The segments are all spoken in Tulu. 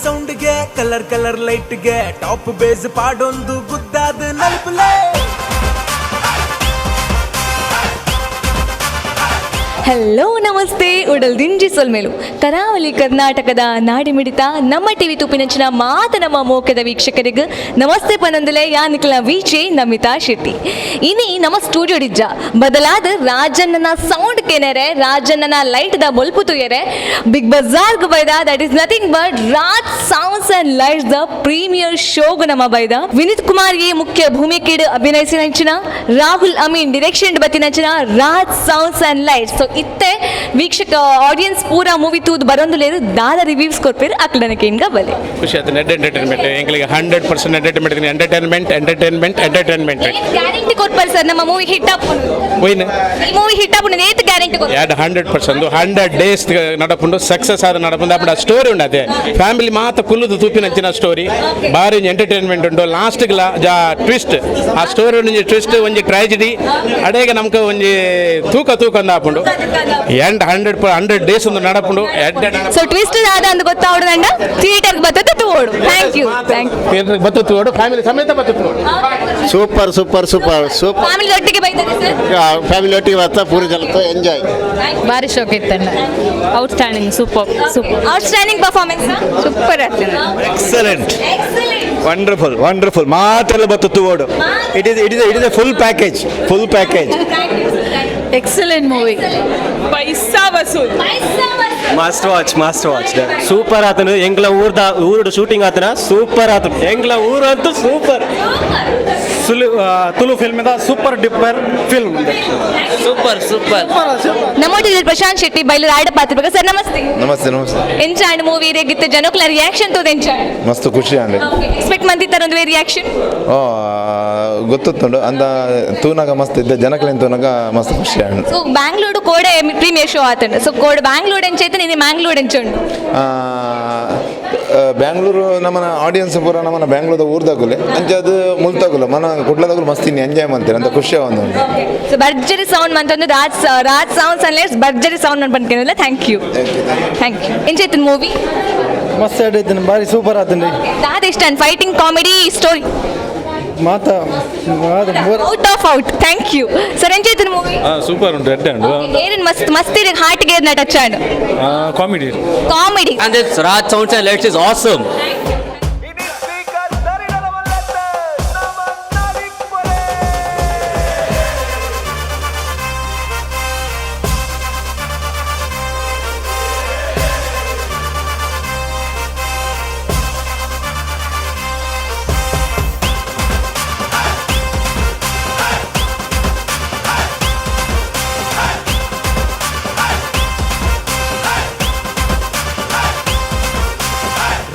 ಸೌಂಡ್ಗೆ ಕಲರ್ ಕಲರ್ ಲೈಟ್ಗೆ ಟಾಪ್ ಬೇಸ್ ಪಾಡೊಂದು ಗುದ್ದಾದ ನಲ್ಪುಲೇ. ಹಲೋ ನಮಸ್ತೆ, ಉಡಲ್ ದಿಂಜಿ ಸೊಲ್ಮೇಲು. ಕರಾವಳಿ ಕರ್ನಾಟಕದ ನಾಡಿಮಿಡಿತ ನಮ್ಮ ಟಿವಿ ತುಪ್ಪಿನಂಚಿನ ಮಾತ ನಮ್ಮ ಮೋಕದ ವೀಕ್ಷಕರಿಗೆ ನಮಸ್ತೆ ಪನಂದಲೆ. ಯಾನಿಕ್ಲ ವಿಜೆ ನಮಿತಾ ಶೆಟ್ಟಿ. ಇನಿ ನಮ್ಮ ಸ್ಟುಡಿಯೋ ಡಿಜ್ಜ ಬದಲಾದ ರಾಜಣ್ಣನ ಸೌಂಡ್ ಕೆನೆರೆ, ರಾಜಣ್ಣನ ಲೈಟ್ the ಬೊಲ್ಪು ತುಯರೆ ಬಿಗ್ ಬಜಾರ್ಗ್ ಬೈದ. That is nothing but Raj Sounds and Lights the premier ಶೋಗ್ ನಮ್ಮ ಬೈದ. ವಿನೀತ್ ಕುಮಾರ್ ಎ ಮುಖ್ಯ ಭೂಮಿಕೆಡ್ ಅಭಿನಯಿಸಿನಂಚಿನ, ರಾಹುಲ್ ಅಮೀನ್ ಡಿರೆಕ್ಷನ್ ಬತ್ತಿನಂಚಿನ Raj sounds and lights. So ಇತ್ತೆ ವೀಕ್ಷಕ ಆಡಿಯನ್ಸ್ ಪೂರ ಮೂವಿ ತೂದು ಬರೊಂದುಲೇರು. ದಾದ ರಿವ್ಯೂಸ್ ಕೊರ್ಪೇರು ಅಕ್ಲನಕ್ಕೆ ಇಂಗ ಬಲೆ. ಖುಷಿ ಆಯ್ತು. ನೆಟ್ ಎಂಟರ್ಟೈನ್ಮೆಂಟ್ ಎಂಗಳಿಗೆ 100% entertainment, entertainment, entertainment, entertainment. Guarantee ಕೊರ್ಪರ್ sir, ನಮ್ಮ movie hit up? ಒಯ್ನ. ಈ ಮೂವಿ ಹಿಟ್ ಆಪುಂಡು ಏತ್ ಗ್ಯಾರಂಟಿ ಕೊರ್ಪರ್? ಎರಡು 100%. 100 ಡೇಸ್ ನಡಪುಂಡು, ಸಕ್ಸಸ್ ಆದ ನಡಪುಂಡು. ಅಪ್ಪಡ ಸ್ಟೋರಿ ಉಂಡು, ಅದೇ ಫ್ಯಾಮಿಲಿ ಮಾತ ಕುಲ್ಲುದು ತೂಪಿನಂಚಿನ ಸ್ಟೋರಿ. ಬಾರಿ ಎಂಟರ್ಟೈನ್ಮೆಂಟ್ ಉಂಟು. ಲಾಸ್ಟ್ಗ್ಲ ಜಾ ಟ್ವಿಸ್ಟ್, ಆ ಸ್ಟೋರಿ ಒಂಜಿ ಟ್ವಿಸ್ಟ್, ಒಂಜಿ ಟ್ರಾಜಿಡಿ. ಅಡೇಗೆ ನಮ್ಗೆ ಒಂಜಿ ತೂಕ ತೂಕ ಅಂದ ಆಪುಂಡು. ಎಂಡ್ 100 100 ಡೇಸ್ ಒಂದು ನಡಪುಂಡು. ಸೊ ಟ್ವಿಸ್ಟ್ ದಾದ ಅಂದ್ ಗೊತ್ತಾವಡು ನಂಡ ಥಿಯೇಟರ್ ಬತ್ತದ ತೂವೋಡು. Thank you, thank you. ಬತ್ತು ತೂವೋಡು, ಫ್ಯಾಮಿಲಿ ಸಮೇತ ಬತ್ತು ತೂವೋಡು. Super, super, super, super. Family ಒಟ್ಟಿಗೆ ಬೈತಾರೆ ಸರ್. ಫ್ಯಾಮಿಲಿ ಒಟ್ಟಿಗೆ ಬರ್ತಾ ಪೂರಿ ಜಲತ ಎಂಜಾಯ್. ಭಾರಿ ಶೋಕ್ ಇತ್ತಣ್ಣ. Outstanding, super, super. Outstanding performance. Super ಆಗ್ತದೆ. Excellent, wonderful, wonderful. ಮಾತೆಲ್ಲ ಬತ್ತು ತೂವೋಡು. It is a full package, full package. Excellent movie. Paisa ವಸೂಲ್. Must watch, must watch. Super ಆತನು. ಎಂಗ್ಲ ಊರ್ದ ಊರುಡು ಶೂಟಿಂಗ್ ಆತನ. ಸೂಪರ್ ಆತನು. ಎಂಗ್ಲ ಊರು ಅಂತೂ super. Sulu Tulu film super duper film. Super, super. ನಮ್ಮೊಟ್ಟಿಗೆ ಪ್ರಶಾಂತ್ ಶೆಟ್ಟಿ ಬೈಲೂರು ಆಡ ಪಾತ್ರ. ಸರ್, ನಮಸ್ತೆ. ನಮಸ್ತೆ, ನಮಸ್ತೆ. ಎಂಚಾಂಡ್ ಮೂವಿ ರೇಗಿತ್ತು? ಜನಕ್ಲ ರಿಯಾಕ್ಷನ್ ತೋದ ಎಂಚಾಂಡ್? ಮಸ್ತ್ ಖುಷಿ ಅಂಡ್. ಎಕ್ಸ್ಪೆಕ್ಟ್ ಮಂದಿತ್ತಾರ ಒಂದು ರಿಯಾಕ್ಷನ್? ಓ, ಗೊತ್ತುಂಟು ಅಂದ ತೂನಾಗ ಮಸ್ತ್ ಇದ್ದೆ. ಜನಕ್ಲೇನ್ ತೂನಾಗ ಮಸ್ತ್ ಖುಷಿ ಅಂಡ್. ಸೊ ಬ್ಯಾಂಗ್ಳೂರು ಕೋಡೆ ಪ್ರೀಮಿಯರ್ ಶೋ ಆತಂಡ. ಸೊ ಕೋಡೆ ಬ್ಯಾಂಗ್ಳೂರ್ ಎಂಚೈತೆ, ನೀನು ಮ್ಯಾಂಗ್ಳೂರ್ ಎಂಚುಂಡು? ಬ್ಯಾಂಗ್ಳೂರು ನಮ್ಮನ ಆಡಿಯನ್ಸ್ ಪೂರ ನಮ್ಮನ ಬ್ಯಾಂಗ್ಳೂರ್ದ ಊರ್ದಾಗುಲೆ ಅಂಚ ಅದು ಮುಲ್ತಾಗುಲ ಮನ ಕುಡ್ಲದಾಗುಲು ಮಸ್ತ್ ಇನ್ನು ಎಂಜಾಯ್ ಮಾಡ್ತೀರ ಅಂತ ಖುಷಿ ಒಂದು. ಸೊ ಭರ್ಜರಿ ಸೌಂಡ್ ಮಂತೊಂದು ರಾಜ್ ರಾಜ್ ಸೌಂಡ್ಸ್ ಅಂಡ್ ಭರ್ಜರಿ ಸೌಂಡ್ ಅನ್ಪನ್ಕೇನಲ್ಲ. Thank you, thank you. ಎಂಚೈತನ್ movie? ಮಸ್ತ್ ಆಡೈತನ, ಭಾರಿ ಸೂಪರ್ ಆತನ್ರಿ. ದಾದ ಇಷ್ಟ? Fighting, comedy, story? ಮಾತ Out of out. Thank you, sir. ಎಂಚೈತನ್ movie? Super ಉಂಟು, ಎಡ್ಡೆ ಉಂಟು. ಏನೇನು ಮಸ್ತ್ ಮಸ್ತ್ heart gear touch and? Comedy. Comedy. And this Raj Sounds and Lights is awesome. ಇಡೀ ಸ್ಪೀಕರ್ ದರಿಡರವಲ್ಲತ್ತೆ ನಮ್ಮ ನಲಿಪ್ಪುಲೆ.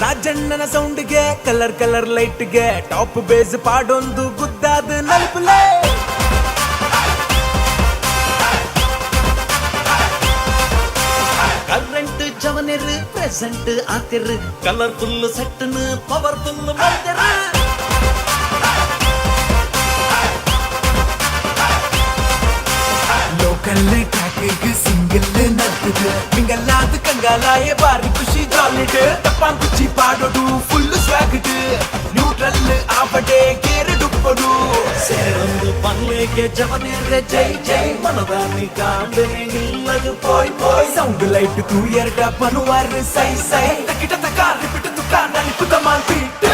ರಾಜಣ್ಣನ ಸೌಂಡ್ಗೆ ಕಲರ್ ಕಲರ್ ಲೈಟ್ಗೆ ಟಾಪ್ ಬೇಸ್ ಪಾಡೊಂದು ಗುದ್ದಾದ ನಲ್ಪುಲೇ. ಕರೆಂಟ್ ಜವನೆರು ಪ್ರೆಸೆಂಟ್ ಆತಿರು, ಕಲರ್ಫುಲ್ ಸೆಟ್ನು ಪವರ್ಫುಲ್ ಮಲ್ದೆರು. ಲೋಕಲ್ ಟ್ರ್ಯಾಕ್ ಸಿಂಗಲ್ ನಲ್ತದು, ಮಿಂಗಲ್ಲಾದ ಕಂಗಾಲಾಯ ಬಾರಿ ಖುಷಿ ಜಾಲಿಡ್. ತಪ್ಪಾಂಕುಚಿ ಪಾಡೋಡು ಫುಲ್ ಸ್ವಾಗಡ್, ನ್ಯೂಟ್ರಲ್ ಆವಡೆ ಗೇರುಡುಪ್ಪಡು. ಸೇರೊಂದು ಪನ್ಲೇಗೆ ಜವನೇರೆ ಜೈ ಜೈ, ಮನದಾನಿ ಕಾಂಡನೆ ಇಲ್ಲದು ಪೋಯ್ ಪೋಯ್. ಸೌಂಡ್ ಲೈಟ್ ತೂಯರ್ಡ ಪನುವಾರ್ ಸೈ ಸೈ, ತಕಿಟ ತಕ ರಿಪಿಟ್ ತುಕ ನಲಿಪುತ ಮಾಲ್ಪೀಟ್.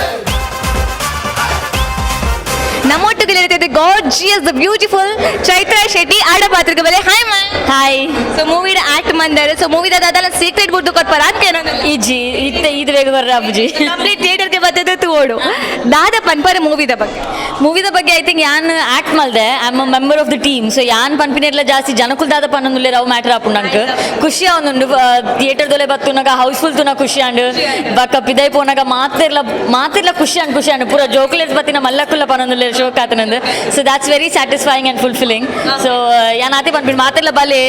ನಮ್ಮೊಟ್ಟಿಗೆ gorgeous, the beautiful Chaitra Shetty ಆಡ ಪಾತ್ರಕ್ಕೆ ಬಲೆ. Hi ma'am. Hi. So movie act ಮಂದಾರೆ. So ಮೂವಿದ ದಾದಲ secret ಬುಡ್ದು ಕೊಟ್ಪರ ಅದ್ಕೇನೋ? ಇಜ್ಜಿ, ಇತ್ತೆ ಇದು ಬೇಗ ಬರ್ರ ಅಬ್ಬುಜಿ. ಕಂಪ್ಲೀಟ್ ಥಿಯೇಟರ್ಗೆ ಬರ್ತದೆ ತೂವೋಡು. ದಾದ ಪನ್ಪರ ಮೂವಿದ ಬಗ್ಗೆ? ಮೂವಿದ ಬಗ್ಗೆ I think ಯಾನ್ act ಮಲ್ದೆ, I am a member of the team, so ಯಾನ್ ಪನ್ಪಿನೆರ್ಲ ಜಾಸ್ತಿ ಜನಕುಲ್ ದಾದ ಪನ್ನೊಂದುಲ್ಲೆ ಅವು ಮ್ಯಾಟರ್ ಆಪುಂಡು. ಅಂಕ್ ಖುಷಿ ಆವೊಂದುಂಡು. ಥಿಯೇಟರ್ ದೊಲೆ ಬತ್ತುನಾಗ ಹೌಸ್ಫುಲ್ ತುನ ಖುಷಿ ಆಂಡ್. ಬಕ್ಕ ಪಿದೈ ಪೋನಾಗ ಮಾತೆರ್ಲ ಮಾತೆರ್ಲ ಖುಷಿ ಆಂಡ್, ಖುಷಿ ಆಂಡ್. ಪೂರ ಜೋಕುಲೇಸ್ ಬತ್ತಿನ ಮಲ್ಲಕುಲ್ಲ ಪನ್ನೊಂದುಲ್ಲೆ ಶೋಕ್ ಆತನಂದು. So that's very satisfying and fulfilling. So ಯಾನ್ ಆತೆ ಪನ್ಪಿನ ಮಾತೆಲ್ಲ ಬಲೆ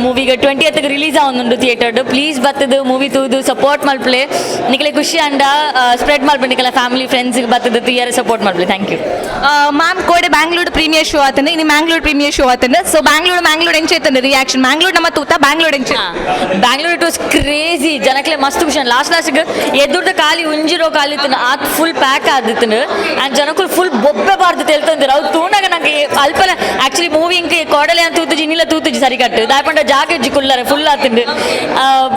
ಮೂವಿಗೆ 20th release ಆವೊಂದುಂಡು ಥಿಯೇಟರ್ಡ್. ಪ್ಲೀಸ್ ಬತ್ತದು ಮೂವಿ ತೂದು ಸಪೋರ್ಟ್ ಮಲ್ಪಲೆ. ನಿಕಲೆ ಖುಷಿ ಅಂಡ ಸ್ಪ್ರೆಡ್ ಮಲ್ಪಲೆ. ನಿಕಲ ಫ್ಯಾಮಿಲಿ ಫ್ರೆಂಡ್ಸ್ ಬತ್ತದು ಥಿಯೇಟರ್ ಸಪೋರ್ಟ್ ಮಲ್ಪಲೆ. Thank you. Ma'am, ಕೋಡೆ ಬ್ಯಾಂಗ್ಳೂರ್ ಪ್ರೀಮಿಯರ್ ಶೋ ಆತಂದ್ರೆ, ಇನ್ನು ಮ್ಯಾಂಗ್ಳೂರ್ ಪ್ರೀಮಿಯರ್ ಶೋ ಆತಂದ್ರೆ, ಸೊ ಬ್ಯಾಂಗ್ಳೂರ್ ಮ್ಯಾಂಗ್ಳೂರ್ ಎಂಚ ರಿಯಾಕ್ಷನ್? ಮ್ಯಾಂಗ್ಳೂರ್ ನಮ್ಮ ತೂತ ಬ್ಯಾಂಗ್ಳೂರ್ ಎಂಚ? Bangalore it was crazy. ಜನಕ್ಲೆ ಮಸ್ತ್ ಖುಷಿ. ಲಾಸ್ಟ್ ಲಾಸ್ಟ್ ಎದುರ್ದ ಖಾಲಿ ಉಂಜಿರೋ ಖಾಲಿ ಇತ್ತು, ಆತ್ ಫುಲ್ ಪ್ಯಾಕ್ ಆದಿತ್ತು. ಆ್ಯಂಡ್ ಜನಕ್ಕೂ ಫುಲ್ ಬೊಬ್ಬೆ ಬಾರ್ದು ತೆಲ್ತಂದಿರು. ಅವು ತೂನಾಗ ನಂಗೆ ಅಲ್ಪಲ ಆಕ್ಚುಲಿ ಮೂವಿ ಇಂಕ್ ಕೊಡಲೆ ಅಂತ ತೂತುಜಿ, ಇನ್ನಿಲ್ಲ ತೂತುಜಿ ಸರಿ ಕಟ್ಟು ದಾಯಪಂಡ ಜಾಗ ಇಜ್ಜಿ ಕುಲ್ಲರೆ ಫುಲ್ ಆತುಂಡು.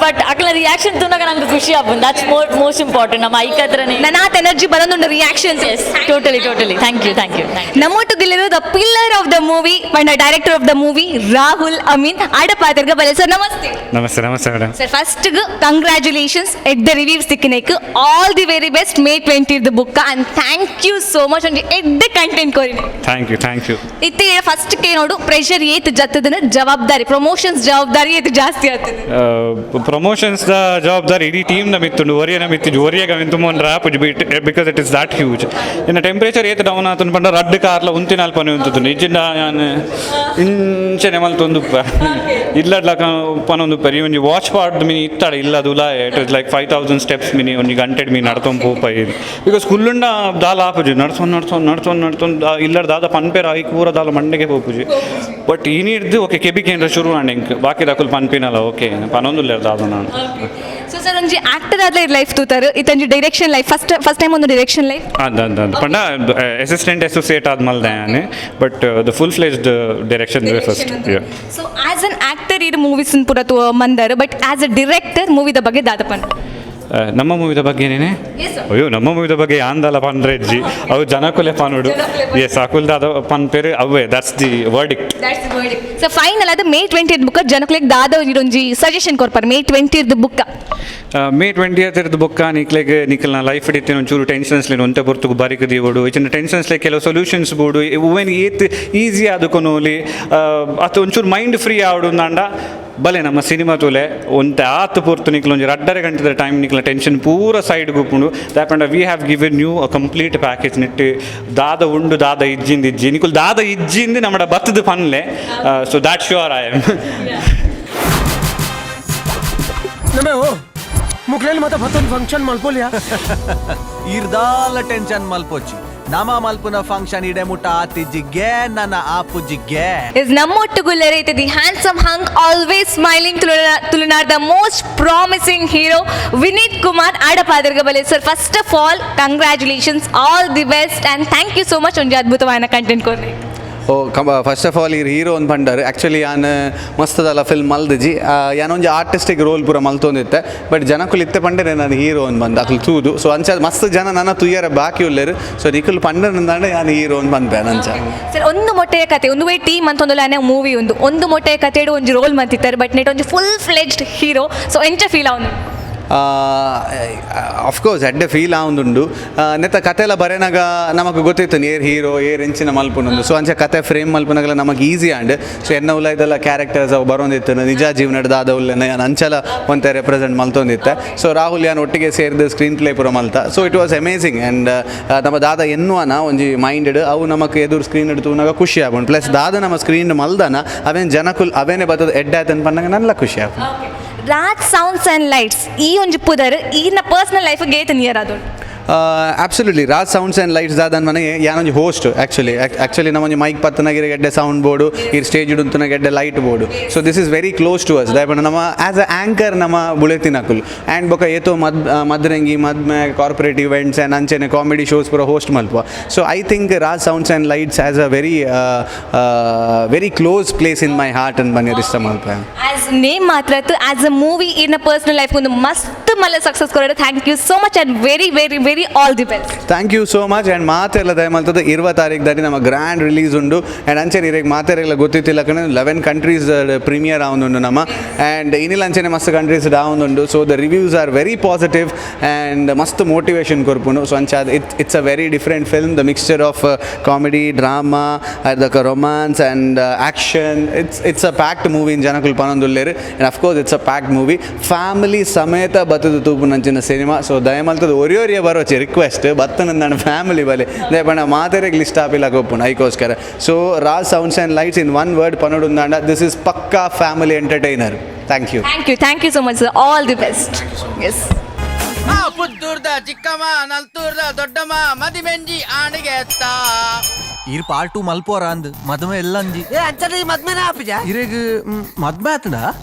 ಬಟ್ ಅಕ್ಲ ರಿಯಾಕ್ಷನ್ ತೂನಾಗ ನಂಗೆ ಖುಷಿ ಆಪುಂಡು. That's more most important ನಮ್ಮ ಐಕ್ ಹತ್ರನೇ. ನನಾತ್ ಎನರ್ಜಿ ಬರೋದುಂಡು reactions. Yes, totally, totally. Thank you, thank you. ನಮ್ಮೊಟ್ಟಿಗಿಲ್ಲಿರೋ the pillar of the movie and director of the movie Rahul Amin ಆಡಪಾತಿರ್ಗ ಬಲೆ. ಸರ್, ನಮಸ್ತೆ. ನಮಸ್ತೆ, namaste madam. Sir, first congratulations. ಎಡ್ಡೆ reviews ತಿಕ್ಕಿನೇಕ್ all the very best May 20 book, and thank you so much ಒಂಜಿ ಎಡ್ಡೆ ಕಂಟೆಂಟ್ ಕೊರಿನೆ. Thank you, thank you. ಇತ್ತೆ ಫಸ್ಟ್ ಕೆ ನೋಡು ಪ್ರೆಷರ್ ಏತ್ ಜತ್ತದನ ಜವಾಬ್ದಾರಿ, ಪ್ರಮೋಷನ್ಸ್ ಜವಾಬ್ದಾರಿ ಏತ್ ಜಾಸ್ತಿ ಆಗ್ತದೆ? ಪ್ರಮೋಷನ್ಸ್ the ಜವಾಬ್ದಾರಿ ಇಡೀ ಟೀಮ್ ನ ಮಿತ್ತುಂಡು, ಒರಿಯನ ಮಿತ್ತಿಜು. ಒರಿಯಗ ಮಿಂತು ಮೋನ್ ರಾಪುಜು ಬಿಟ್ because it is that huge. ಇನ್ನು ಟೆಂಪ್ರೇಚರ್ ಏತ್ ಡೌನ್ ಆತುಂಡು ಪಂಡ ರಡ್ಡ್ ಕಾರ್ಲ ಉಂತಿನಾಲ್ ಪನಿ ಉಂತುಂಡು. ಇಜ್ಜಿಂಡ ಯಾನ್ ಇಂಚನೆ ಮಲ್ತೊಂದುಪ್ಪ ಇಲ್ಲಡ್ಲ ಪನೊಂದುಪ್ಪ. ಈ ಒಂಜಿ ವಾಚ್ ಪಾಡ್ದು ಮಿನಿ ಇತ್ತಾಡ ಇಲ್ಲ ದುಲಾಯ. It is like 5000 steps mini ಒಂಜಿ ಗಂಟೆಡ್ ಮೀ ನಡ್ತೊಂದು ಪೋಪ ಇದು. Because ಕುಲ್ಲುಂಡ ದಾಲ ಆಪುಜಿ. ನಡ್ಸೊಂದು ನಡ್ಸೊಂದು ನಡ್ಸೊಂದು ನಡ್ಸೊಂದು ಇಲ್ಲಡ್ ದಾದ ಪನ್ಪೇರ ಐಕ್ ಪೂರ ದಾಲ ಮಂಡೆಗೆ ಪೋಪುಜಿ. ಬಟ್ ಇನಿಡ್ದು ಓಕೆ ಕೆಬಿ ಕೇಂದ್ರ ಶುರು ಆಂಡ್ ಎಂಕ್ ಬಾಕಿ ದಾಕುಲು ಪನ್ಪಿನಲ್ಲ ಓಕೆ ಪನೊಂದುಲ್ಲೆರ್ ದಾದ ನಾನು. ಸೊ ಸರ್, ಒಂಜಿ ಆಕ್ಟರ್ ಆದ್ಲ ಲೈಫ್ ತೂತಾರು, ಇತ್ತೊಂಜಿ direction life first first time ಒಂದು ಡೈರೆಕ್ಷನ್ ಲೈಫ್? ಅಂದ ಅಂದ ಅಂದ ಪಂಡ ಅಸಿಸ್ಟೆಂಟ್ ಅಸೋಸಿಯೇಟ್ ಆದ್ಮಲ್ದೆ ನಾನು, but the full fledged direction first. So as an actor ಇರ್ ಮೂವೀಸ್ ಪೂರ ಮಂದರ್, ಬಟ್ ಆಸ್ ಅ ಡೈರೆಕ್ಟರ್ ಮೂವಿದ ಬಗ್ಗೆ ದಾದ ಪಂಡ? ನಮ್ಮ ಮೂವಿದ ಬಗ್ಗೆ ಏನೇನೆ? ಅಯ್ಯೋ, ನಮ್ಮ ಮೂವಿದ ಬಗ್ಗೆ ಯಾಂದಲ ಪನ್ರೆಜ್ಜಿ. ಅವು ಜನಕುಲೆ ಪನುಡು. ಎಸ್, ಅಕುಲ್ದಾದ ಪನ್ಪೇರು ಅವೇ. That's the verdict. So final ಅದು ಮೇ 20 ಬುಕ್ ಜನಕ್ಲೆಗ್ ದಾದ ಒಂಜಿ ಸಜೆಷನ್ ಕೊರ್ಪಾರ ಮೇ 20 ಬುಕ್? ಮೇ 20th ಇರ್ದು ಬೊಕ್ಕ ನಿಕ್ಲೆಗ್ ನಿಕಲ್ನ ಲೈಫ್ ಇತ್ತಿನ ಒಂಚೂರು ಟೆನ್ಷನ್ಸ್ ಒಂತೆ ಪೊರ್ತುಗು ಬರಿಕ್ ದೀವೊಡು. ಇಚಿನ ಟೆನ್ಷನ್ಸ್ ಕೆಲವು ಸೊಲ್ಯೂಷನ್ಸ್ ಬೋಡು. ಹೂವೆನ್ ಏತ್ ಈಸಿ ಆದುಕೊನೋಲಿ ಅತ್ ಒಂಚೂರು ಮೈಂಡ್ ಫ್ರೀ ಆವಡು ಅಂಡ ಬಲೆ ನಮ್ಮ ಸಿನಿಮಾ ತೂಲೆ. ಒಂತೆ ಆತ್ ಪೊರ್ತು ನಿಕ್ಲ ಒಂಜಿ ರಡ್ಡರೆ ಗಂಟೆದ ಟೈಮ್ ನಿಕ್ಲ ಟೆನ್ಷನ್ ಪೂರ ಸೈಡ್ ಗುಪ್ಪುಂಡು. ದಾಪಂಡ we have given you a complete package. ನೆಟ್ ದಾದ ಉಂಡು ದಾದ ಇಜ್ಜಿಂದ ಇಜ್ಜಿ, ನಿಕುಲ್ ದಾದ ಇಜ್ಜಿಂದ ನಮ್ಮಡ ಬತ್ತದ ಪನ್ಲೆ. So that sure I am. ಮುಕ್ಲೇಲಿ ಮಾತ ಮತ್ತೊಂದು ಫಂಕ್ಷನ್ ಮಲ್ಪೋಲಿಯಾ? ಇರ್ದಾಲ ಟೆನ್ಷನ್ ಮಲ್ಪೊಚ್ಚಿ. ನಮ ಮಲ್ಪುನ ಫಂಕ್ಷನ್ ಇಡೆ ಮುಟ್ಟ ಆತಿಜ್ಜಿಗೆ ನನ್ನ ಆಪುಜಿಗೆ. Is ನಮ್ಮೊಟ್ಟುಗುಲ್ಲರೆ ಇತ್ತೆ the handsome hunk, always smiling, Tulunad the most promising hero Vineeth Kumar ಆಡಪಾದರ್ಗ ಬಲೆ. Sir, first of all congratulations, all the best and thank you so much ಒಂಜಿ ಅದ್ಭುತವಾದ ಕಂಟೆಂಟ್ ಕೊರ್ರಿ. ಓ ಕಂಬ ಫಸ್ಟ್ ಆಫ್ ಆಲ್ ಇರ್ ಹೀರೋ ಒಂದು ಪಂಡರ್. ಆ್ಯಕ್ಚುಲಿ ಯಾನ್ ಮಸ್ತದಲ್ಲ ಫಿಲ್ಮ್ ಮಲ್ದಿಜಿ. ಯಾನೊಂಜಿ ಆರ್ಟಿಸ್ಟಿಕ್ ರೋಲ್ ಪೂರ ಮಲ್ತೊಂದಿತ್ತೆ. ಬಟ್ ಜನಕುಲು ಇತ್ತೆ ಪಂಡರೆ ನಾನು ಹೀರೋ ಅಂದ್ ಬಂದು ಅಕ್ಲು ತೂದು. ಸೊ ಅಂಚ ಮಸ್ತ್ ಜನ ನನ್ನ ತುಯ್ಯರ ಬಾಕಿ ಉಲ್ಲೇರು. ಸೊ ನಿಕುಲು ಪಂಡರ್ ಯಾನ್ ಹೀರೋ ಅಂದ್ ಬಂದೆ ನಂಚ. ಸರ್, ಒಂದು ಮೊಟ್ಟೆಯ ಕತೆ ಒಂದು ವೇ ಟೀಮ್ ಅಂತ ಒಂದು ಮೂವಿ ಒಂದು ಒಂದು ಮೊಟ್ಟೆಯ ಕತೆ ಒಂಜಿ ರೋಲ್ ಮಂತಿತ್ತಾರೆ, ಬಟ್ ನೆಟ್ ಒಂಜಿ ಫುಲ್ ಫ್ಲೆಜ್ಡ್ ಹೀರೋ. ಸೊ ಎಂಚ ಫೀಲ್ ಅವನು? ಅಫ್ಕೋರ್ಸ್ ಎಡ್ಡೆ ಫೀಲ್ ಆವೊಂದುಂಡು. ನೆತ್ತ ಕತೆ ಎಲ್ಲ ಬರೆನಾಗ ನಮಕ್ ಗೊತ್ತಿತ್ತು ಏರ್ ಹೀರೋ ಏರ್ ಎಂಚಿನ ಮಲ್ಪುನೊಂದು. ಸೊ ಅಂಚ ಕತೆ ಫ್ರೇಮ್ ಮಲ್ಪುನಾಗಲ ನಮಗೆ ಈಸಿ ಆಂಡ್. ಸೊ ಎನ್ನ ಉಲ್ಲ ಇದೆಲ್ಲ ಕ್ಯಾರೆಕ್ಟರ್ಸ್ ಅವು ಬರೋಂದಿತ್ತು ನಿಜ ಜೀವನದ ದಾದ ಉಲ್ಲೆನ ಯಾನ್ ಅಂಚಲ ಒಂತೆ ರೆಪ್ರೆಸೆಂಟ್ ಮಲ್ತೊಂದಿತ್ತೆ. ಸೊ ರಾಹುಲ್ ಯಾನ್ ಒಟ್ಟಿಗೆ ಸೇರಿದ ಸ್ಕ್ರೀನ್ ಪ್ಲೇ ಪೂರ ಮಲ್ತ. So it was amazing and ನಮ್ಮ ದಾದ ಎನ್ನುವನ ಒಂಜಿ ಮೈಂಡೆಡ್ ಅವು ನಮಕ್ ಎದುರು ಸ್ಕ್ರೀನ್ ತೂನಾಗ ಖುಷಿ ಆಪುಂಡು. ಪ್ಲಸ್ ದಾದ ನಮ್ಮ ಸ್ಕ್ರೀನ್ ಮಲ್ದನ ಅವೇನು ಜನಕುಲ್ ಅವೇನೆ ಬತ್ತದ ಎಡ್ಡೆ ಆತನ್ ಪನ್ನಗ ನಲ್ಲ ಖುಷಿ ಆಪುಂಡು. ರಾಜ್ ಸೌಂಡ್ಸ್ ಆ್ಯಂಡ್ ಲೈಟ್ಸ್ ಈ ಒಂಜಿ ಪುದರ್ ಈರ್ನ ಪರ್ಸನಲ್ ಲೈಫ್ ಗೇತ್ ನಿಯರ್ ಅದು? Absolutely. Raj sounds and lights ದಾದನ್ ಮನೆ ಯಾನೊಂಜಿ ಹೋಸ್ಟ್. ಆ್ಯಕ್ಚುಲಿ ಆ್ಯಕ್ಚುಲಿ ನಮ್ಮೊಂಜಿ ಮೈಕ್ ಪತ್ತನಗಿರಿ ಗೆಡ್ಡೆ ಸೌಂಡ್ ಬೋರ್ಡು, ಈ ಸ್ಟೇಜ್ ಉಂತುನ ಗೆಡ್ಡೆ light board. So this is very close to us. ದಾಯಪಂಡ ನಮ್ಮ ಆ್ಯಸ್ ಅ ಆ್ಯಂಕರ್ ನಮ್ಮ ಬುಳೆತಿನಕುಲು ಆ್ಯಂಡ್ ಬೊಕ ಏತೋ ಮದ್ರಂಗಿ ಮದ್ಮೆ ಕಾರ್ಪೊರೇಟ್ ಇವೆಂಟ್ಸ್ ಆ್ಯಂಡ್ ಅಂಚೆನೆ ಕಾಮಿಡಿ ಶೋಸ್ ಪೂರ host ಮಲ್ಪ. So I think Raj Sounds and Lights has a very very close place in my heart ಅಂತ ಬನ್ನಿ ಇಷ್ಟ ಮಲ್ಪ. ಆಸ್ ನೇಮ್ ಮಾತ್ರ ಆಸ್ ಅ ಮೂವಿ ಇನ್ನ ಪರ್ಸನಲ್ ಲೈಫ್ ಒಂದು ಮಸ್ತ್ ಮಲ್ಲ ಸಕ್ಸಸ್ ಕೊಡೋದು. Thank you so much and very very very all the best. Thank you so much and ಮಾತೆಲ್ಲ ದಯಮಲ್ತದ 20 ತಾರೀಕು ದಾರಿ ನಮ್ಮ ಗ್ರ್ಯಾಂಡ್ ರಿಲೀಸ್ ಉಂಡು. ಆ್ಯಂಡ್ ಅಂಚನೆ ಇರೆಗ್ ಮಾತೆರೆಲ್ಲ ಗೊತ್ತಿತ್ತಿಲ್ಲ ಕಣೆ, 11 ಕಂಟ್ರೀಸ್ ಪ್ರೀಮಿಯರ್ ಆವೊಂದುಂಡು ನಮ್ಮ. ಆ್ಯಂಡ್ ಇನಿಲ್ ಅಂಚನೆ ಮಸ್ತ್ ಕಂಟ್ರೀಸ್ ಆವೊಂದುಂಡು. So the reviews are very positive and ಮಸ್ತ್ ಮೋಟಿವೇಶನ್ ಕೊರ್ಪುಂಡು. ಸೊ ಅಂಚ it's a very different film, the mixture of comedy, drama, ಅದಕ್ಕೆ romance and action. It's a packed movie in ಜನಕುಲ್ ಪನೊಂದುಲ್ಲೇರು. And of course it's a packed movie. Family ಸಮೇತ ಬತ್ತದ ತೂಪುನಂಚಿನ ಸಿನಿಮಾ. ಸೊ ದಯಮಲ್ತದ ಒರಿಯೋರಿಯ ಬರೋಚಿ. ಬರೋಚಿ ರಿಕ್ವೆಸ್ಟ್ ಬತ್ತನ ನನ್ನ ಫ್ಯಾಮಿಲಿ ಬಲೆ they ಪಂಡ ಮಾತೆರೆಗ್ ಲಿಸ್ಟ್ ಆಪಿಲ್ಲ ಗೊಪ್ಪುಂಡು ಐಕೋಸ್ಕರ. So Raj sounds and lights in one word ಪನೊಡುಂದಾಂಡ this is pakka family entertainer. Thank you. Thank you, thank you so much sir, all the best. Yes. ಪುತ್ತೂರ್ದ ಚಿಕ್ಕಮ್ಮ ನಲ್ತೂರ್ದ ದೊಡ್ಡಮ್ಮ ಮದಿಮೆಂಜಿ ಆಣಿಗೆ ಈರ್ ಪಾರ್ಟ್ 2 ಮಲ್ಪೋರ ಅಂದ್ ಮದುವೆ ಎಲ್ಲಂಜಿ ಮದ್ಮೆನ ಆಪಿಜ ಇರೆಗ್ ಮದ್ಮೆ ಆತನ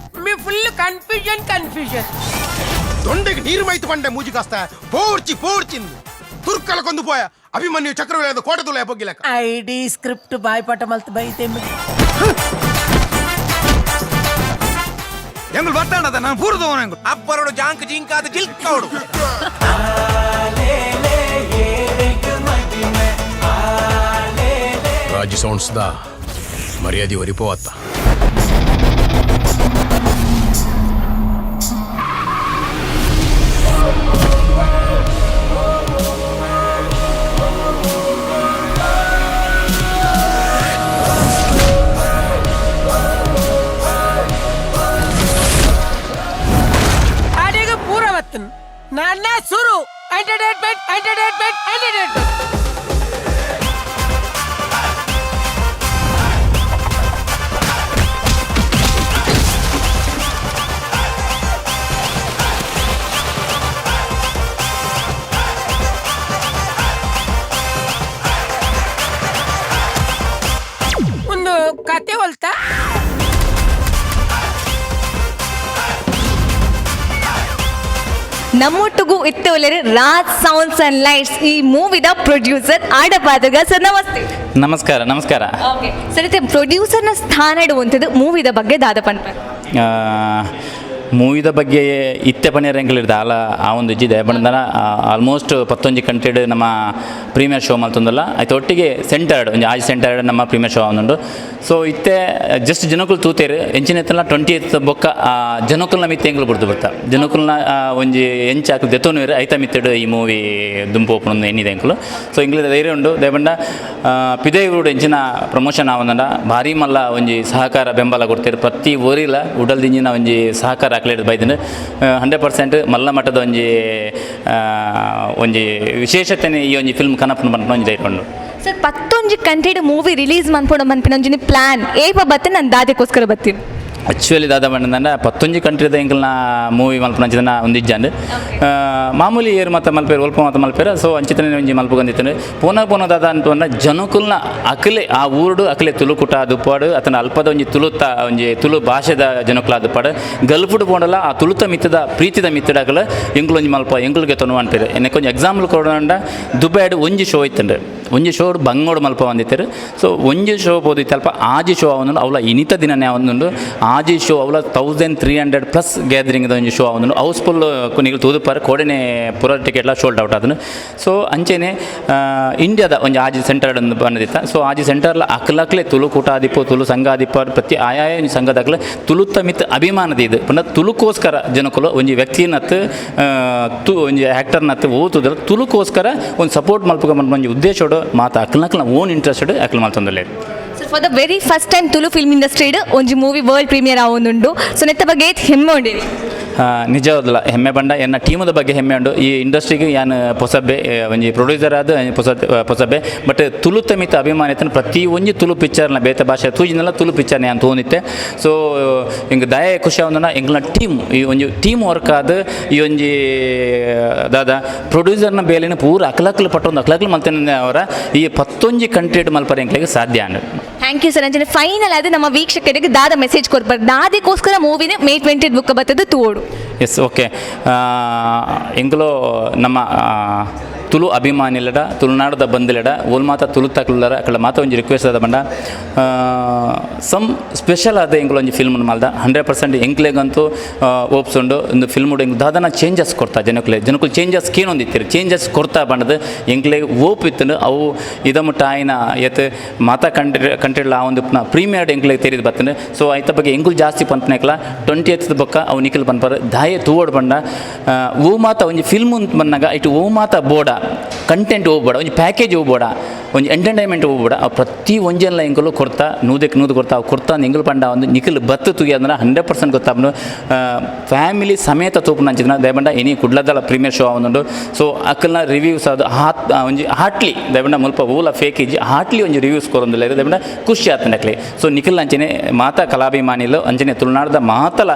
me full confusion confusion ದೊಂಡೆಗೆ ನೀರು ಮೈತು ಪಂಡೆ ಮೂಜಿ ಕಾಸ್ತ ಪೋರ್ಚಿ ಪೋರ್ಚಿಂದು ತುರ್ಕಲ ಕೊಂದು ಪೋಯ ಅಭಿಮನ್ಯು ಚಕ್ರವ್ಯೂಹದ ಕೋಟೆ ತುಲೆ ಬೊಗ್ಗಿಲಕ ಐಡಿ ಸ್ಕ್ರಿಪ್ಟ್ ಬಾಯ್ಪಾಠ ಮಲ್ತು ಬೈತೆ ಎಂಗುಲ್ ಬರ್ತಾಂಡದ ನಾನು ಪೂರ್ದವನ ಎಂಗುಲ್ ಅಪ್ಪರೋಡು ಜಾಂಕ್ ಜಿಂಕಾದ ಜಿಲ್ಕೌಡು. ರಾಜ್ ಸೌಂಡ್ಸ್ the ಮರ್ಯಾದೆ ಒರಿಪೋವತ್ತ. ಅಡಿಗೆ ಪೂರವತ್ತನ್ ನನ್ನ ಸುರು entertainment entertainment entertainment. ಒಂದು ಕತೆ ಹೊಲ್ತಾ ನಮ್ಮೊಟ್ಟಿಗೂ ಇತ್ತೆ ಒಳ್ಳೆಯರು ರಾಜ್ sounds and lights ಈ ಮೂವಿದ ಪ್ರೊಡ್ಯೂಸರ್ ಆಡಪಾದಗ ಸರ್, ನಮಸ್ತೆ. ನಮಸ್ಕಾರ ನಮಸ್ಕಾರ. ಓಕೆ ಸರ್, ಇತ್ತೆ ಪ್ರೊಡ್ಯೂಸರ್ನ ಸ್ಥಾನ ಇಡುವಂಥದ್ದು ಮೂವಿದ ಬಗ್ಗೆ ದಾದ ಪನ್ಪ. ಮೂವಿದ ಬಗ್ಗೆ ಇತ್ತೆ ಪನೇರ್ ಎಂಕಲಿರ್ದ ಆಲ ಆ ಒಂದು ಇಜ್ಜಿದೆ ಪಂಡನ ಆಲ್ಮೋಸ್ಟ್ ಪತ್ತೊಂಜಿ ಕಂಟ್ರಿಡ್ ನಮ್ಮ ಪ್ರೀಮಿಯರ್ ಶೋ ಮಲ್ತೊಂದಲ್ಲ ಆಯ್ತು ಒಟ್ಟಿಗೆ ಸೆಂಟರ್ಡ್ ಒಂಜಿ ಆಜ್ ಸೆಂಟರ್ಡ್ ನಮ್ಮ ಪ್ರೀಮಿಯರ್ ಶೋ ಒಂದುಂಡು. ಸೊ ಇತ್ತೆ ಜಸ್ಟ್ ಜನಕುಲು ತೂತೇರು ಎಂಚಿನ ಇತ್ತಲ್ಲ 20th ಬೊಕ್ಕ ಜನಕುಲ್ನ ಮಿತ್ತೆ ಎಂಕುಲು ಬುಡ್ದು ಬರ್ತ ಜನಕುಲ್ನ ಒಂಜಿ ಎಂಚ ಆಕುಲು ದೆತ್ತೊನುವೆರ್ ಐತ ಮಿತ್ತೆಡ್ ಈ ಮೂವಿ ದುಂಪು ಓಪುನ ಎನ್ನಿದೆ ಎಂಕುಲು. ಸೊ ಎಂಕ್ಲೆ ಧೈರ್ಯ ಉಂಡು ದಯಬಂಡ ಪಿದೈ ಊರುಡು ಎಂಚಿನ ಪ್ರಮೋಷನ್ ಆವೊಂದುಂಡ ಭಾರಿ ಮಲ್ಲ ಒಂಜಿ ಸಹಕಾರ ಬೆಂಬಲ ಕೊಡ್ತೇರು ಪ್ರತಿ ಊರಿಲ ಉಡಲ್ ದಿಂಜಿನ ಒಂಜಿ ಸಹಕಾರ ಅಕ್ಲೇಡ್ ಬೈದಿನ 100% ಮಲ್ಲ ಮಟ್ಟದ ಒಂಜಿ ಒಂಜಿ ವಿಶೇಷತೆನೆ ಈ ಒಂಜಿ ಫಿಲ್ಮ್ ಕನಪುನ ಪನ್ಪುನ ಒಂಜಿ ಧೈರ್ಯ ಉಂಡು. ಸರ್, ಪತ್ತೊಂಜಿ ಕಂಟ್ರಿಡ್ ಮೂವಿ ರಿಲೀಸ್ ಮನ್ಪೊಡ ಮನ್ಪಿನ ಒಂಜಿನ ಪ್ಲಾನ್ ಏಪ ಬತ್ತೆ ನಾನು ದಾದೆಗೋಸ್ಕರ ಬತ್ತೀನಿ. ಆಕ್ಚುಲಿ ದಾದ ಪಂಡಂಡ ಪತ್ತೊಂಜಿ ಕಂಟ್ರಿದ ಎಂಕಲ್ನ ಮೂವಿ ಮಲ್ಪುನ ಅಂಚಿನ ಒಂದು ಇಜ್ಜಾಂಡ್ ಮಾಮೂಲಿ ಏರು ಮತ್ತ ಮಲ್ಪೇರು ಒಲ್ಪ ಮತ್ತ ಮಲ್ಪೇರು. ಸೊ ಅಂಚಿತನೇ ಒಂಜಿ ಮಲ್ಪುಗೊಂದಿತ್ತಂಡು ಪೋನ ಪೋನ ದಾದ ಅಂತಂಡ ಜನಕುಲ್ನ ಅಕಲೆ ಆ ಊರುಡು ಅಕಲೆ ತುಳುಕುಟ ದುಪ್ಪಾಡು ಅತನ ಅಲ್ಪದ ಒಂಜಿ ತುಳುತ ಒಂಜಿ ತುಳು ಭಾಷೆದ ಜನಕುಲ ದುಪ್ಪಾಡು ಗಲ್ಫುಡು ಪೋಂಡಲ ಆ ತುಳುತ ಮಿತ್ತದ ಪ್ರೀತಿದ ಮಿತ್ತಡಕಲ ಎಂಕುಲು ಒಂಜಿ ಮಲ್ಪ ಎಂಕುಲ್ಗೆ ತೊನು ಅನ್ಪೇರು. ಎನಕ್ಕೆ ಒಂಜಿ ಎಕ್ಸಾಂಪಲ್ ಕೊಡೋಣ ದುಬೈಡ್ ಒಂಜಿ ಶೋ ಇತ್ತಂಡು ಒಂಜಿ ಶೋ ಬಂಗೋಡು ಮಲ್ಪ ಬಂದಿತ್ತಾರೆ. ಸೊ ಒಂಜಿ ಶೋ ಪೋದಿತ್ತು ಅಲ್ಪ ಆಜಿ ಶೋ ಅವನು ಅವಲ ಇನಿತ ದಿನನೇ ಅವನುಂಡು ಆಜಿ ಶೋ ಅವಲ 1300 ಪ್ಲಸ್ ಗ್ಯಾದರಿಂಗ್ ಒಂಜಿ ಶೋ ಅವನು ಹೌಸ್ಫುಲ್ ಕೊನೆಗೆ ತೂದುಪಾರ ಕೋಡೆನೆ ಪೂರ ಟಿಕೆಟ್ಲ ಶೋಲ್ಡ್ ಔಟ್ ಅದನ್ನು. ಸೊ ಅಂಚೆನೆ ಇಂಡಿಯಾದ ಒಂಜಿ ಆಜಿ ಸೆಂಟರ್ ಒಂದು ಬಂದಿತ್ತ. ಸೊ ಆಜಿ ಸೆಂಟರ್ಲ ಅಕ್ಲಕ್ಲೆ ತುಳು ಕೂಟಾದಿಪ್ಪು ತುಳು ಸಂಘಾದಿಪ್ಪ ಪ್ರತಿ ಆಯಾಯ ಒಂಜಿ ಸಂಘದಾಕ್ಲೆ ತುಳುತ್ತ ಮಿತ್ ಅಭಿಮಾನದ ಇದು ಪಂಡ ತುಳುಕೋಸ್ಕರ ಜನಕುಲು ಒಂಜಿ ವ್ಯಕ್ತಿನತ್ತು ತು ಒಂಜಿ ಆ್ಯಕ್ಟರ್ನತ್ತು ಓತುದ್ರ ತುಳುಕೋಸ್ಕರ ಒಂದು ಸಪೋರ್ಟ್ ಮಲ್ಪುಗ ಒಂಜಿ ಉದ್ದೇಶೋಡು ಮಾತ ಅಕ್ಲಕ್ಲ ಓನ್ ಇಂಟ್ರೆಸ್ಟೆಡ್ ಅಕ್ಲ ಮಲ್ತೊಂದುಲ್ಲೆರ್. Sir, for the very first time Tulu film ಇಂಡಸ್ಟ್ರಿಡ್ ಒಂಜಿ movie world premiere ಆವೊಂದುಂಡು. So ನೆತ್ತ ಬಗ್ಗೆ ಏತ್ ಹೆಮ್ಮೆ ಉಂಡಿರಿ? ನಿಜವಾದಲ್ಲ ಹೆಮ್ಮೆ ಬಂಡ ಎನ್ನ ಟೀಮದ ಬಗ್ಗೆ ಹೆಮ್ಮೆ ಉಂಡು. ಈ ಇಂಡಸ್ಟ್ರಿಗೆ ಯಾನ್ ಪೊಸಬ್ಬೆ ಒಂಜಿ ಪ್ರೊಡ್ಯೂಸರ್ ಆದ ಪೊಸಬ್ಬೆ ಬಟ್ ತುಳುತ ಮಿತ್ತ ಅಭಿಮಾನಿತನ ಪ್ರತಿ ಒಂಜಿ ತುಳು ಪಿಕ್ಚರ್ನ ಬೇತೆ ಭಾಷೆ ತೂಜಿನೆಲ್ಲ ತುಳು ಪಿಕ್ಚರ್ನ ಯಾನ್ ತೋನಿತ್ತೆ. ಸೊ ಹಿಂಗೆ ದಯ ಖುಷಿ ಆವೊಂದುಂಡ ಎಂಕ್ಲನ ಟೀಮ್ ಈ ಒಂಜಿ ಟೀಮ್ ವರ್ಕ್ ಆದ್ ಈ ಒಂಜಿ ದಾದ ಪ್ರೊಡ್ಯೂಸರ್ನ ಬೇಲೆನ ಪೂರ ಅಕ್ಲಕ್ಲು ಪಟ್ಟೊಂದು ಅಕ್ಲಕ್ಲು ಮಲ್ತೇನೆ ಅವರ ಈ ಪತ್ತೊಂಜಿ ಕಂಟ್ರಿಡ್ ಮಲ್ಪರೆ ಎಂಕ್ಲೆಗ್ ಸಾಧ್ಯ and. Thank you sir. ಅಂಚನೆ ಫೈನಲ್ ಆದ ನಮ್ಮ ವೀಕ್ಷಕರಿಗೆ ದಾದ ಮೆಸೇಜ್ ಕೊರ್ಪರ್ ದಾದೆಗೋಸ್ಕರ ಮೂವಿನ ಮೇ 20 ಬುಕ್ ಬತ್ತದ ತೋಡು. ಎಸ್ ಓಕೆ ಎಂಕುಲು ನಮ್ಮ ತುಳು ಅಭಿಮಾನಿಲಡ ತುಳುನಾಡದ ಬಂದಿಲಡ ಓಲ್ ಮಾತ ತುಳು ತಕ್ಲರ ಅಕಲ ಮಾತ ಒಂಜಿ ರಿಕ್ವೆಸ್ಟ್ ಆದ ಬಂಡ ಸಮ್ ಸ್ಪೆಷಲ್ ಆದ ಎಂಕುಲು ಒಂಜಿ ಫಿಲ್ಮ್ ಮಲ್ದ 100% ಎಂಕ್ಲೆಗಂತೂ ಓಪ್ಸ್ ಉಂಡು. ಒಂದು ಫಿಲ್ಮ್ ಎಂಕ್ ದಾದನ ಚೇಂಜಸ್ ಕೊರ್ತಾ ಜನಕ್ಲೆ ಜನಕುಲು ಚೇಂಜಸ್ ಕೇನೊಂದಿತ್ತೀರಿ ಚೇಂಜಸ್ ಕೊರ್ತಾ ಬಂಡದು ಎಂಕ್ಲೆ ಓಪ್ ಇತ್ತಂಡು ಅವು ಇದ ಮುಟ್ಟ ಆಯ್ನ ಏತ್ ಮಾತ ಕಂಟ್ರಿಲ ಆ ಒಂದು ಪ್ರೀಮಿಯರ್ ಎಂಕ್ಲೆ ತೆರಿದು ಬತ್ತಂಡು. ಸೊ ಐತ ಬಗ್ಗೆ ಎಂಕುಲು ಜಾಸ್ತಿ ಪನ್ಪನೆಕ್ಲ 20th ಬೊಕ್ಕ ಅವು ನಿಖಿಲ್ ಪನ್ಪರ್ ದಾಯೆ ತೂವಡ್ ಬಂಡ ಓ ಮಾತ ಒಂಜಿ ಫಿಲ್ಮ್ ಬಂದಾಗ ಇಟ್ಟು ಓ ಮಾತ ಬೋಡ ಕಂಟೆಂಟ್ ಹೋಗ್ಬೇಡ, ಒಂಜಿ ಪ್ಯಾಕೇಜ್ ಹೋಗ್ಬೇಡ, ಒಂಜಿ ಎಂಟರ್ಟೈನ್ಮೆಂಟ್ ಹೋಗ್ಬೇಡ. ಅವು ಪ್ರತಿ ಒಂಜೆಲ್ಲ ಎಂಕುಲು ಕೊರ್ತಾ ನೂದಕ್ಕೆ ನೂದು ಕೊರ್ತಾ ಅವು ಕೊರ್ತಾ ಎಂಕುಲು ಪಂಡ ಒಂದು ನಿಖಿಲ್ ಬತ್ತು ತುಗಿ ಅಂದ್ರೆ 100% ಗೊತ್ತಾಪುಂಡು. ಫ್ಯಾಮಿಲಿ ಸಮೇತ ತೂಪುನ ಅಂಚಿನ ದಯಬಂಡ ಇನಿ ಕುಡ್ಲದಲ ಪ್ರೀಮಿಯರ್ ಶೋ ಆವೊಂದುಂಡು. ಸೊ ಅಕಲ್ನ ರಿವ್ಯೂಸ್ ಅದು ಹಾತ್ ಒಂಜಿ ಹಾಟ್ಲಿ ದಯಬಂಡ ಮುಲ್ಪ ಓಲ ಫೇಕ್ ಇಜ್ಜಿ ಹಾಟ್ಲಿ ಒಂಜಿ ರಿವ್ಯೂಸ್ ಕೊರೊಂದುಲ್ಲೆರ್ ದಯಬಂಡ ಖುಷಿ ಆತುಂಡು ಅಕ್ಲೆ. ಸೊ ನಿಖಿಲ್ ಅಂಚನೆ ಮಾತಾ ಕಲಾಭಿಮಾನಿಲು ಅಂಚನೆ ತುಳುನಾಡ್ದ ಮಾತಲ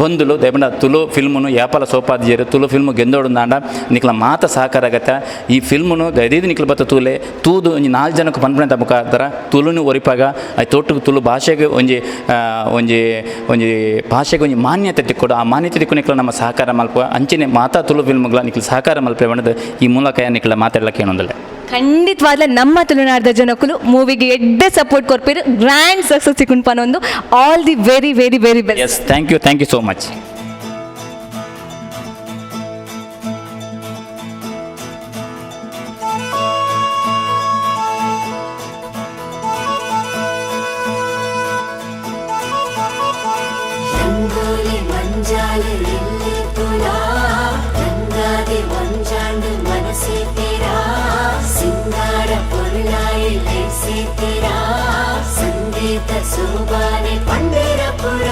ಬಂಧುಲು ದಯಬಂಡ ತುಳು ಫಿಲ್ಮುನು ಯಾಪಲ ಸೋಪಾದಿಜೆರ್ ತುಳು ಫಿಲ್ಮ್ ಗೆಂದೋಡುಂದಾಂಡ ನಿಖಲ ಮಾತ ಸಹಕಾರ ಆಗತ್ತೆ. ಈ ಫಿಲ್ಮುನು ದಯದೀದ್ ನಿಖಲ್ ಬತ್ತ ತೂಲೆ ತೂದು ಒಂಜಿ 4 ಜನಕ್ಕೆ ಪನ್ಪುನೆತ ಮುಖಾಂತರ ತುಳುನು ಒರಿಪಾಗ I ತೋಟು ತುಳು ಭಾಷೆಗೆ ಒಂಜಿ ಒಂಜಿ ಒಂಜಿ ಭಾಷೆಗೆ ಒಂಜಿ ಮಾನ್ಯತೆ ತಿಕ್ಕೊಡು. ಆ ಮಾನ್ಯತೆ ತಿಕ್ಕು ನಿಖಲ ನಮ್ಮ ಸಹಕಾರ ಮಲ್ಪುವ ಅಂಚನೆ ಮಾತಾ ತುಳು ಫಿಲ್ಮ್ಗಳ ನಿಖಲ್ ಸಹಕಾರ ಮಲ್ಪೆ ಪಂಡದು ಈ ಮೂಲಕ ನಿಖಲ ಮಾತಾಡ್ಲಕ್ಕೆ ಏನೊಂದಿಲ್ಲ. ಖಂಡಿತವಾಗ್ಲ ನಮ್ಮ ತುಳುನಾಡ್ದ ಜನಕ್ಕಲು ಮೂವಿಗೆ ಎಡ್ಡೆ ಸಪೋರ್ಟ್ ಕೊರ್ಪೇರು, ಗ್ರ್ಯಾಂಡ್ ಸಕ್ಸಸ್ ಸಿಕ್ಕುಂಡು ಪನೊಂದು. All the very very very best. Yes, thank you, thank you so much. ಸೋಬಾನೆ Pandharpur.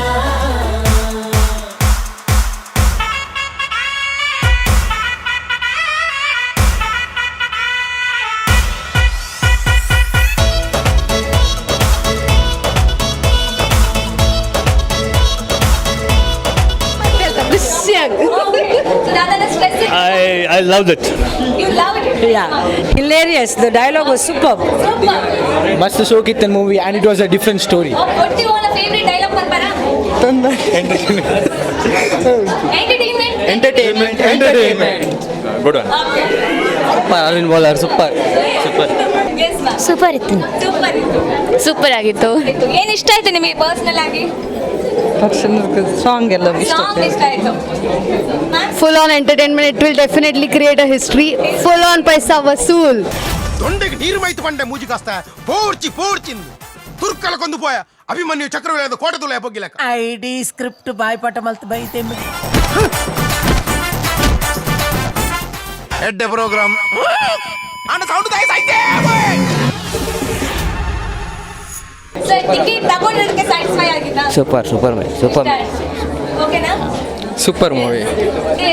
I loved it. You loved it? Yeah, hilarious. The dialogue was superb. Must show it movie and it was a different story. What do you want a favorite dialogue ಪನ್ಪರಾ? Entertainment. Entertainment. Entertainment. Good one. Super Arvind Bolar super super. Yes ma'am. Super ಇತ್ತು. ಸೂಪರ್ ಇತ್ತು. ಸೂಪರ್ ಆಗಿತ್ತು. ಏನು ಇಷ್ಟ ಆಯ್ತು ನಿಮಗೆ ಪರ್ಸನಲ್ ಆಗಿ? ಸಾಂಗ್ ಎಲ್ಲ ಇಷ್ಟ. ಸಾಂಗ್ ಇಷ್ಟ ಆಯ್ತು. Full on entertainment. It will definitely create a history. Full on paisa vasool. ದೊಂಡೆಗೆ ನೀರು ಮೈತು ಪಂಡೆ ಮೂಜಿ ಕಾಸ್ತ ಪೋರ್ಚಿ ಪೋರ್ಚಿಂದು ತುರ್ಕಲ ಕೊಂದು ಪೋಯ ಅಭಿಮನ್ಯು ಚಕ್ರವ್ಯೂಹದ ಕೋಟದುಲ ಬೊಗ್ಗಿಲಕ ಐಡಿ ಸ್ಕ್ರಿಪ್ಟ್ ಬಾಯ್ಪಾಠ ಮಲ್ತ್ ಬೈತೆ. ಎಡ್ಡೆ ಪ್ರೋಗ್ರಾಮ್ ಅಣ್ಣ ಸೌಂಡ್ ತಾಯಿ ಸೈತೆ. ಸರ್, ಟಿಕೆಟ್ ತಗೊಂಡಿದ್ದಕ್ಕೆ ಸ್ಯಾಟಿಸ್ಫೈ ಆಗಿತ್ತಾ? ಸೂಪರ್ ಸೂಪರ್ ಮೈ ಸೂಪರ್. ಓಕೆನಾ? Super movie.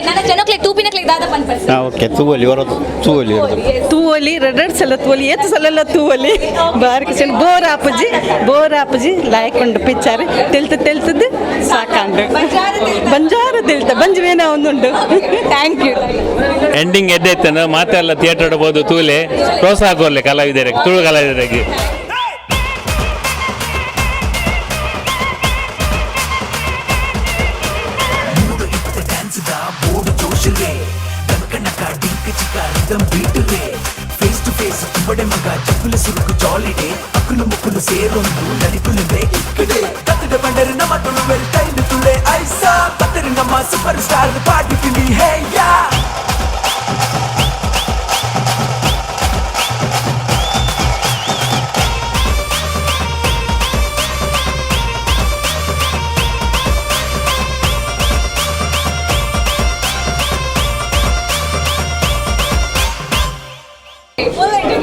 ನನ್ನ ಜನಕ್ಲೆ ತೂಪಿನಕ್ಲೆ ದಾದ ಪನ್ಪರ್. ಓಕೆ ತೂವಲಿ ಹೊರದು ತೂವಲಿ ಹೊರದು. ತೂವಲಿ ರೆಡ್ ಸಲ ತೂವಲಿ ಏತ್ ಸಲ ತೂವಲಿ ಬಾರಿ ಕಿಸನ್ ಬೋರ್ ಆಪುಜಿ ಬೋರ್ ಆಪುಜಿ ಲಾಯಕ್ ಉಂಡು ಪಿಕ್ಚರ್ ತೆಲ್ತು ತೆಲ್ತದ್ದು ಸಾಕಾಂಡು ಬಂಜಾರ ತೆಲ್ತ ಬಂಜವೇನ ಒಂದುಂಡು. Thank you. Ending ಎದ್ದೈತನ ಮಾತೆಲ್ಲ ಥಿಯೇಟರ್ ಬೋದು ತೂಲೆ ಪ್ರೋತ್ಸಾಹ ಕೊರ್ಲೆ ಕಲಾವಿದರಿಗೆ ತುಳು ಕಲಾವಿದರಿಗೆ. ಫೇಸ್ ಟು ಫೇಸ್ ಬಡೆ ಮಗ ಚಪ್ಪಲು ಸುರುಕು ಜಾಲಿಡೆ ಅಕ್ಕಲು ಮುಕ್ಕಲು ಸೇರೊಂದು ನಲಿಪುಲುವೆ ಇಕ್ಕಡೆ ಕತ್ತಡ ಬಂಡರು ನಮ್ಮ ತುಳುವೆಲ್ ತೈಲು ತುಳೆ ಐಸಾ ಪತ್ತರು ನಮ್ಮ ಸೂಪರ್ ಸ್ಟಾರ್ ಪಾಟಿ ಪಿಲಿ ಹೇ ಯಾ.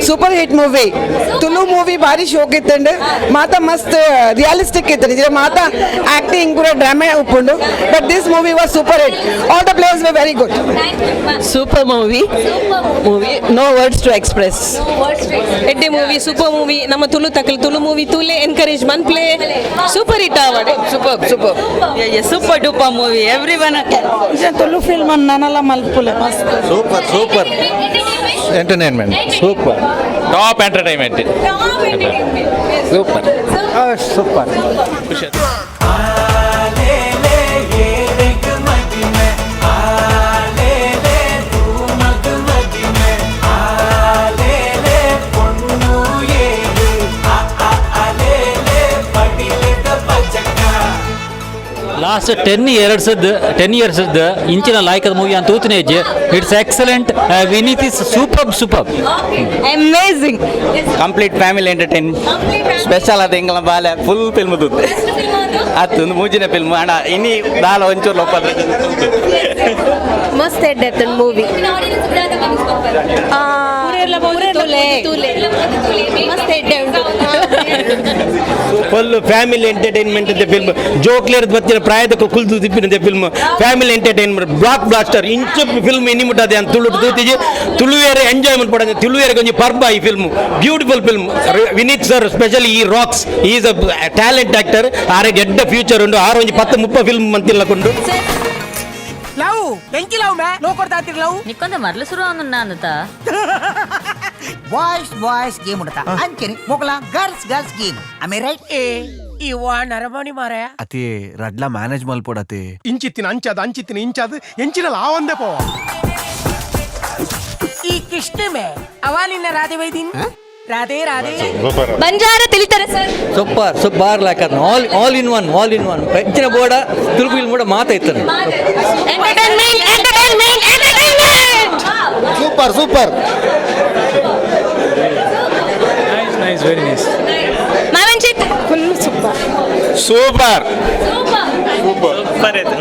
Super hit movie. Tulu movie ಭಾರಿ ಶೋಕ್ ಇತ್ತಂಡು ಮಾತಾ ಮಸ್ತ್ ರಿಯಲಿಸ್ಟಿಕ್ ಇತ್ತು ಇದ್ರ ಮಾತಾ ಆಕ್ಟಿಂಗ್ ಪೂರ ಡ್ರಾಮಾ ಉಪ್ಪುಂಡು. But this movie was super hit. All the players were very good. Super movie movie, no words to express. ಎಡ್ಡೆ ಮೂವಿ, ಸೂಪರ್ ಮೂವಿ. ನಮ್ಮ ತುಳು ತಕಲ್ ತುಳು ಮೂವಿ ತೂಲೆ ಎನ್ಕರೇಜ್ ಮನ್ಪ್ಲೆ ಸೂಪರ್ ಹಿಟ್ ಆವಡ್. Super super super duper movie. Every one Tulu film ನಾನೆಲ್ಲ ಮಲ್ಪುಲೆ ಮಸ್ತ್. Super super entertainment super top entertainment super super. ಖುಷಿ ಆಯ್ತು. ಲಾಸ್ಟ್ 10 years 10 years ಇಂಚಿನ ಲಾಯ್ಕದ ಮೂವಿ ಅಂತ ತೂತನೇಜ್. It's excellent. Vineeth is super super. Amazing. Complete family entertain special ಅದು ಎಂಗಲ ಬಾಲೆ ಫುಲ್ ಫಿಲ್ಮ್ ತೂತೆ ಆತು ಒಂದು ಮೂಜಿನ ಫಿಲ್ಮ್ ಅಣ್ಣ ಇನಿ ದಾಲ ಒಂಚೂರು ಲೊಪ್ಪದ್ರ. ಮಸ್ತ್ ಎಡ್ಡೆ ಇತ್ತು ಮೂವಿ. ಮಸ್ತ್ ಎಡ್ಡೆ ಉಂಟು. ಫುಲ್ ಫ್ಯಾಮಿಲಿ ಎಂಟರ್ಟೈನ್ಮೆಂಟ್ ಅಂತ ಫಿಲ್ಮ್. ಜೋಕ್ಲೇರ್ ಬತ್ತಿನ ಪ್ರಾಯದಕ್ಕೆ ಕುಲ್ದು ದಿಪ್ಪಿನ film, family entertainment, block blaster ಇಂಚು ಫಿಲ್ಮ್ ಇನಿ ಮುಟ್ಟದೆ ಅಂತ ತುಳು ತೂತಿಜಿ. ತುಳುವೇರೆ ಎಂಜಾಯ್ಮೆಂಟ್ ಪಡ, ತುಳುವೇರೆ ಕೊಂಚ ಪರ್ಬ ಈ film. Beautiful film. Vineeth sir specially ಈ rocks, is a talent actor. ಆರೆ ಗೆಡ್ಡ ಫ್ಯೂಚರ್ ಉಂಡು. ಆರು ಒಂಜಿ 10 30 ಫಿಲ್ಮ್ ಮಂತಿಲ್ಲ ಕೊಂಡು. ಲವ್ ಎಂಕಿ ಲವ್ ಮೇ ಲೋ ಕೊಡ್ತಾ ಲವ್. ನಿಕ್ಕೊಂದ ಮರ್ಲು ಶುರು ಅವನು ಅಂದತ. ಬಾಯ್ಸ್ ಬಾಯ್ಸ್ ಗೇಮ್ ಉಂಟಾ ಅಂಚೆನೆ ಮೊಗಲ ಗರ್ಲ್ಸ್ ಗರ್ಲ್ಸ್ ಗೇಮ್ ಅಮೆ ರೈಟ್. ಏ ಇವ ನರಮಣಿ ಮಾರಾಯ. ಅತಿ ರಡ್ಲ ಮ್ಯಾನೇಜ್ ಮಲ್ಪೊಡತಿ. ಇಂಚಿತ್ತಿನ ಅಂಚಾದ ಅಂಚಿತ್ತಿನ ಇಂಚಾದ ಎಂಚಿನಲ್ಲ ಆ ಒಂದೇ ಪೋ. ಈ ಕೃಷ್ಣ ಮೇ ಅವ ನಿನ್ನ ರಾಧೆ ವೈದಿನ್ ರಾಧೆ ರಾಧೆ. ಬಂಜಾರ ತಿಳಿತಾರೆ sir. Super super lock all all in one, all in one. ಹೆಚ್ಚಿನ ಬೋರ್ಡ ತುಳು ಫಿಲ್ಮ್ ಕೂಡ ಮಾತಾಯ್ತಾನೆ. Entertainment, entertainment, entertainment. Super super. Nice nice, very nice. Ma'am Anchit. Full super. Super. Super. Super. Super ಆಯ್ತು.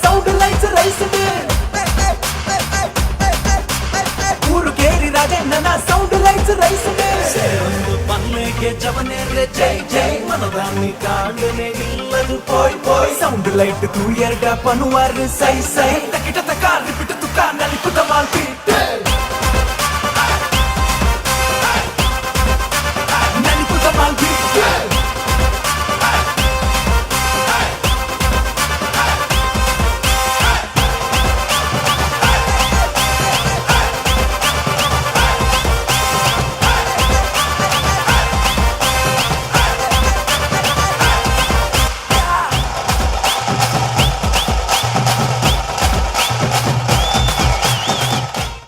ಸೌಂಡ್ ಲೈಟ್ಸ್ ರೈಸ್ ಊರು ಕೇರಿ ರಾಜಣ್ಣನ ಸೌಂಡ್ ಲೈಟ್ಸ್ ರೈಸ್ ಜವನೇರೆ ಜೈ ಜೈ ಮನದಾನಿ ಕಾಂಡನೆ ಇಲ್ಲದು ಪೋಯ್ ಪೋಯ್ ಸೌಂಡ್ ಲೈಟ್ ತೂಯರ್ಡ ಪನುವಾರು ಸೈ ಸೈ ತಕಿಟ ತಕ ರಿಪಿಟ ತುಕ ನಲಿಪುತ ಮಾಲ್ಪಿ.